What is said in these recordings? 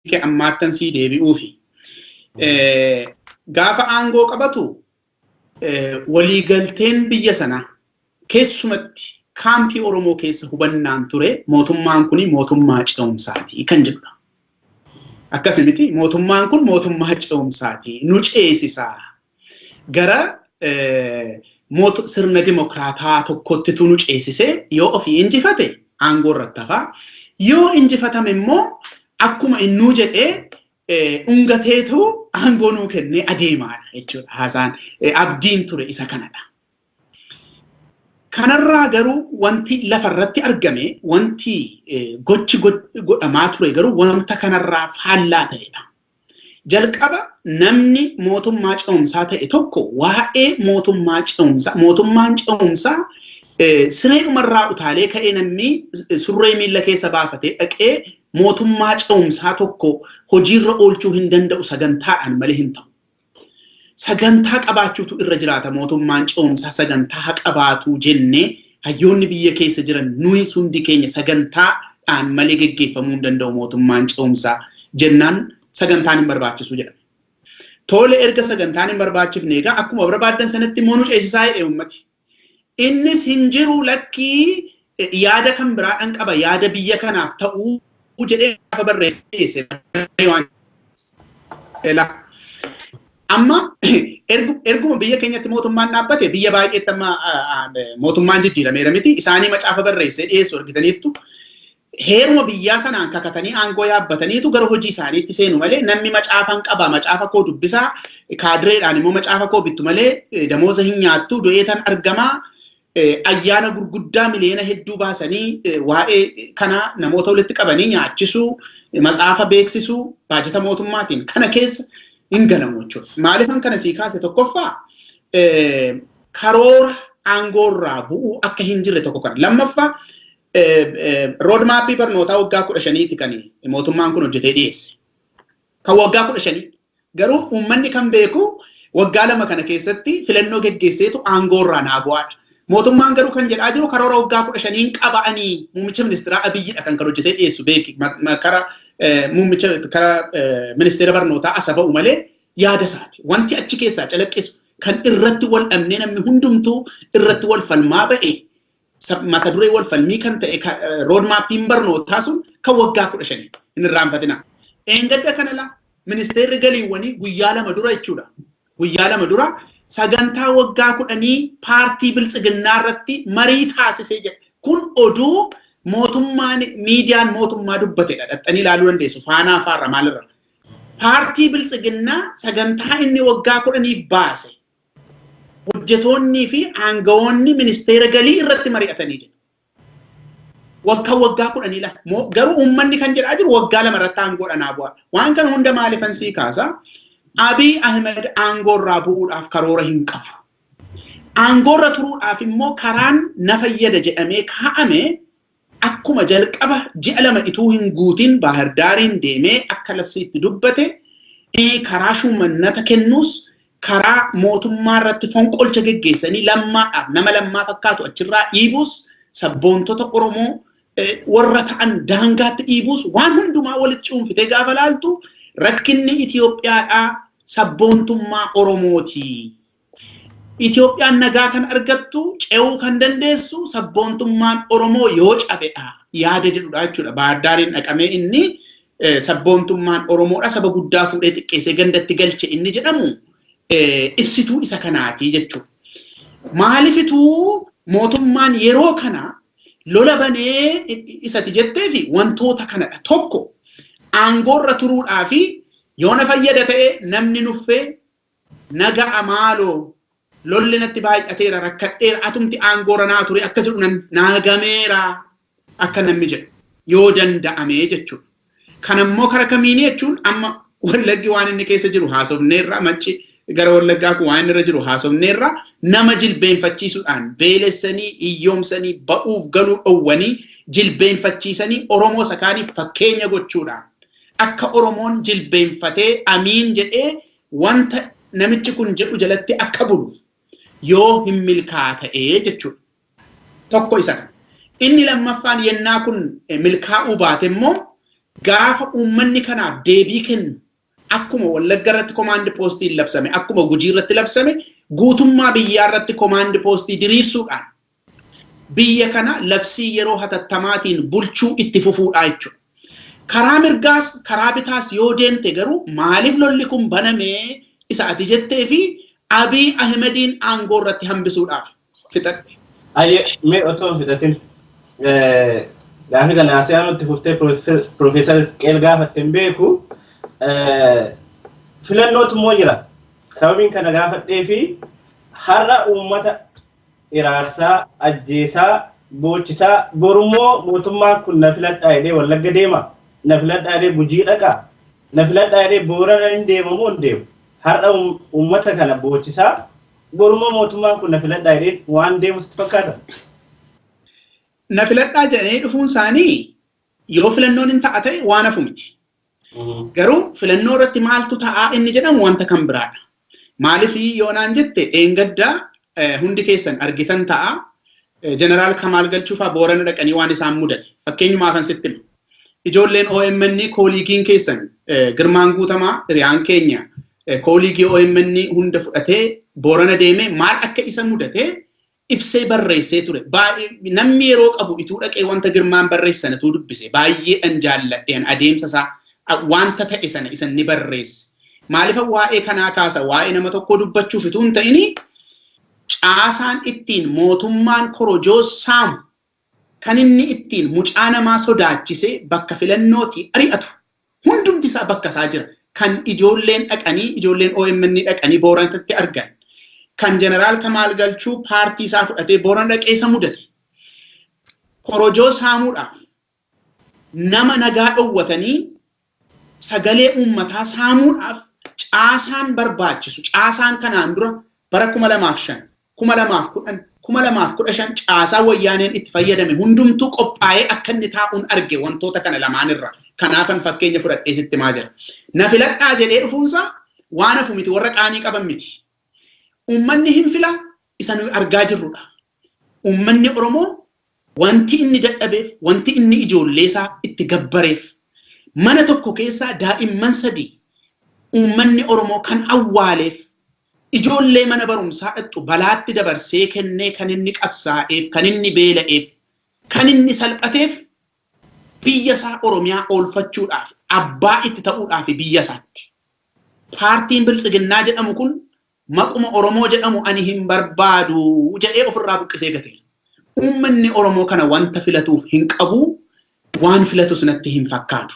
kee ammaattan sii deebi'uufi. Gaafa aangoo qabatu waliigalteen biyya sanaa keessumatti kaampii Oromoo keessa hubannaan ture mootummaan kun mootummaa ce'umsaati kan jedhudha. Akkasii miti, mootummaan kun mootummaa ce'umsaati, nu ceesisaa, gara sirna dimokiraataa tokkottitu nu ceesisee, yoo ofii injifate aangoo irratti hafaa, yoo injifatame immoo akkuma innuu jedhee ungateetu aangoo nuu kennee adeemaadha jechuudha. Haasaan abdiin ture isa kanadha. Kanarraa garuu wanti lafarratti argame, wanti gochi godhamaa ture garuu wanta kanarraa faallaa ta'edha. Jalqaba namni mootummaa ce'umsaa ta'e tokko waa'ee mootummaa ce'umsaa, mootummaan ce'umsaa sireedhumarraa utaalee ka'ee, namni surree miilla keessa baafatee dhaqee mootummaa ce'umsaa tokko hojiirra oolchuu hin danda'u, sagantaadhaan malee hin ta'u. Sagantaa qabaachuutu irra jiraata. Mootummaan ce'umsaa sagantaa haa qabaatu jennee, hayyoonni biyya keessa jiran, nuyi hundi keenya sagantaadhaan malee geggeeffamuu hin danda'u mootummaan ce'umsaa jennaan, sagantaan hin barbaachisu jedhama. Tole, erga sagantaan hin barbaachifne egaa akkuma barbaaddan sanatti immoo nu ceesisaa jedhe uummati. Innis hin jiru, lakkii, yaada kan biraadhaan qaba, yaada biyya kanaaf ta'uu jedhee gaafa barreesse waan. Amma erguma biyya keenyatti mootummaan dhaabbate, biyya baay'eetti amma mootummaan jijjiirameera miti, isaanii macaafa barreessee dhiyeessu argitaniittu. Heeruma biyyaa sanaan kakatanii aangoo yaabbataniitu gara hojii isaaniitti seenu malee, namni macaafan qaba, macaafa koo dubbisaa, kaadireedhaan immoo macaafa koo bittu malee damooza hin nyaattu, du'eetan argamaa, ayyaana gurguddaa miliyoona hedduu baasanii waa'ee kana namoota walitti qabanii nyaachisuu, macaafa beeksisuu, baajata mootummaatiin kana keessa hin galamu jechuudha. Maaliifan kana sii kaase? Tokkoffaa, karoora aangoorraa bu'uu akka hin jirre tokko kana. Lammaffaa, roadmapii barnootaa waggaa 15ti kan mootummaan kun hojjetee dhiyeesse. Kan waggaa 15. Garuu uummanni kan beeku waggaa 2 kana keessatti filannoo geggeesseetu aangoorraa naa bu'aadha. Mootummaan garuu kan jedhaa jiru karoora waggaa 15n qaba'anii muummicha ministeeraa Abiyyidha kan hojjetee dhiyeessu, beeki, kara muummicha kara ministeera barnootaa asa ba'u malee yaada isaati. Wanti achi keessaa calaqqisu kan irratti wal dhabnee namni hundumtuu irratti wal falmaa ba'e, mata duree wal falmii kan ta'e roadmapiin barnootaa sun kan waggaa 15 hin irraanfatina. Eengadda kana laa ministeerri galiiwwanii guyyaa 2 dura jechuudha. Guyyaa 2 dura sagantaa waggaa 10 paartii biltsiginnaa irratti marii taasisee jedha. Kun oduu mootummaan, miidiyaan mootummaa dubbatedha. Dhaxxanii ilaaluu dandeessu. Faanaa faarra maalirra. Paartii biltsiginnaa sagantaa inni waggaa 10f baase hojjetoonnii fi aangawoonni ministeera galii irratti mari'atanii jiru. Waggaa 10 lama. Garuu uummanni kan jedhaa jiru waggaa 2 irratti aangoodha naa bu'a. Waan kana hunda maaliifan sii kaasa? Abiy Ahmed aangoorraa bu'uudhaaf karoora hin qabu. Aangoorra turuudhaaf immoo karaan na fayyada jedhamee kaa'ame, akkuma jalqaba ji'a 2 ituu hin guutin Baahirdaariin deemee akka labsiitti dubbate, karaa shuumannata kennuus, karaa mootummaa irratti fonqolcha geggeessanii lammaadhaaf nama lammaa fakkaatu achirraa dhiibuus, sabboontota Oromoo warra ta'an daangaatti dhiibuus, waan hundumaa walitti cuunfitee gaafa laaltu, rakkinni Itoophiyaadhaa sabboontummaa Oromooti. Itoophiyaan nagaa kan argattu, ce'uu kan dandeessu sabboontummaan Oromoo yoo cabedha yaada jedhudha jechuudha. Baahirdaariin dhaqamee inni sabboontummaan Oromoodha saba guddaa fuudhee xiqqeessee gandatti galche inni jedhamu ibsituu isa kanaati jechuudha. Maalifituu mootummaan yeroo kana lola banee isati jetteefi wantoota kanadha. Tokko, aangoorra turuudhaa fi yoo na fayyada ta'e, namni nuffee naga amaaloo, lolli natti baay'ateera, rakkadheera, atumti aangoorra naa ture akka jedhu naagameera akka namni jedhu yoo danda'ame jechuudha. Kanammoo kara kamiini jechuun, amma Wallaggi waan inni keessa jiru haasofneerra, macci gara Wallaggaa kun waan inni irra jiru haasofneerra, nama jilbeenfachiisuudhaan beelessanii, hiyyoomsanii, ba'uuf galuu dhowwanii, jilbeenfachiisanii Oromoo sakaaniif fakkeenya gochuudhaan akka Oromoon jilbeenfatee amiin jedhee wanta namichi kun jedhu jalatti akka buluuf yoo hin milkaa ta'ee jechuudha. Tokko isa kana. Inni lammaffaan, yennaa kun milkaa'uu baate immoo Gaafa uummanni kanaaf deebii kennu akkuma Wallagga irratti komaandi poostiin labsame, akkuma Gujii irratti labsame, guutummaa biyyaa irratti komaandi poostii diriirsuudhaan biyya kana labsii yeroo hatattamaatiin bulchuu itti fufuudha jechuudha. Karaa mirgaas karaa bitaas yoo deemte garuu maaliif lolli kun banamee isa ati jettee fi Abiy Ahimediin aangoo irratti hambisuudhaaf fixadhe. Ayyee, mee otoo hin fixatin gaafii kana haasa'aa nutti fuftee Piroofeesar Isqeel gaafatte hin beeku. Filannootu immoo jira. Sababiin kana gaafadhee fi har'a uummata iraarsaa, ajjeesaa, boochisaa, borummoo mootummaan kun na filadhaa jedhee Wallagga deema, na filadhaa jedhee Gujii dhaqa, na filadhaa jedhee Boorana hin deema moo hin deemu? Har'a uummata kana boochisaa, borummoo mootummaan kun na filadhaa jedhee waan deemu sitti fakkaata? Na filadhaa jedhanii dhufuun isaanii yoo filannoon hin ta'a ta'e waan hafu miti. Garuu filannoo irratti maaltu ta'aa inni jedhamu wanta kan biraadha. Maaliif yoo naan jette, dheengaddaa hundi keessan argitan ta'a. Jeneraal Kamaal Galchuufaa Boorana dhaqanii waan isaan mudate. Fakkeenyumaa kan sitti himu. Ijoolleen OMN kooliigiin keessan Girmaan Guutamaa hiriyaan keenya kooliigii OMN hunda fudhatee Boorana deemee maal akka isa mudate ibsee barreessee ture. Baay'ee namni yeroo qabu ituu dhaqee wanta Girmaan barreesse sana ituu dubbise baay'eedhan jaalladheen adeemsa isaa wanta ta'e sana isa ni barreesse. Maaliif waa'ee kanaa kaasa? Waa'ee nama tokkoo dubbachuuf ituu hin ta'ini, caasaan ittiin mootummaan korojoo saamu, kan inni ittiin mucaa namaa sodaachisee bakka filannootii ari'atu hundumti isaa bakka isaa jira. Kan ijoolleen dhaqanii, ijoolleen OMN dhaqanii Booranatti argan. Kan Jeneraal Kamaal Galchuu paartii isaa fudhatee Booran dhaqee isa mudate. Korojoo saamuudhaaf nama nagaa dhowwatanii sagalee uummataa saamuudhaaf caasaan barbaachisu, caasaan kanaan dura bara 2005, 2010, 2015 caasaa Wayyaaneen itti fayyadame hundumtuu qophaa'ee akka inni taa'uun arge wantoota kana lamaan irra. Kanaafan fakkeenya fudhadhee sitti himaa jira. Na filadhaa jedhee dhufuunsaa waan hafu miti, warra qaanii qaban miti. Uummanni hin fila, isa nuyi argaa jirrudha. Uummanni Oromoo wanti inni dadhabeef, wanti inni ijoollee isaa itti gabbareef, mana tokko keessaa daa'imman 3 uummanni Oromoo kan awwaaleef, ijoollee mana barumsaa dhaqxu balaatti dabarsee kennee kan inni qabsaa'eef, kan inni beela'eef, kan inni salphateef biyya isaa Oromiyaa oolfachuudhaaf, abbaa itti ta'uudhaaf biyya isaatti. Paartiin Biltsiginnaa jedhamu kun maquma Oromoo jedhamu ani hin barbaadu jedhee ofirraa buqqisee gateera. Uummanni Oromoo kana wanta filatuuf hin qabu, waan filatus natti hin fakkaatu.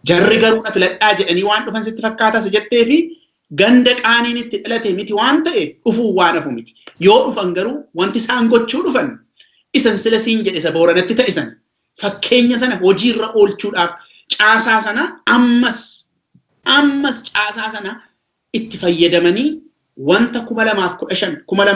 Jarri garuu na filadhaa jedhanii waan dhufan sitti fakkaatas jettee fi ganda qaaniin itti dhalate miti waan ta'e dhufuu waan hafu miti. Yoo dhufan garuu wanti isaan gochuu dhufan isan sila siin jedhe, isa Booranatti ta'e sana fakkeenya sana hojiirra oolchuudhaaf caasaa sana ammas caasaa sana itti fayyadamanii wanta 2015 2000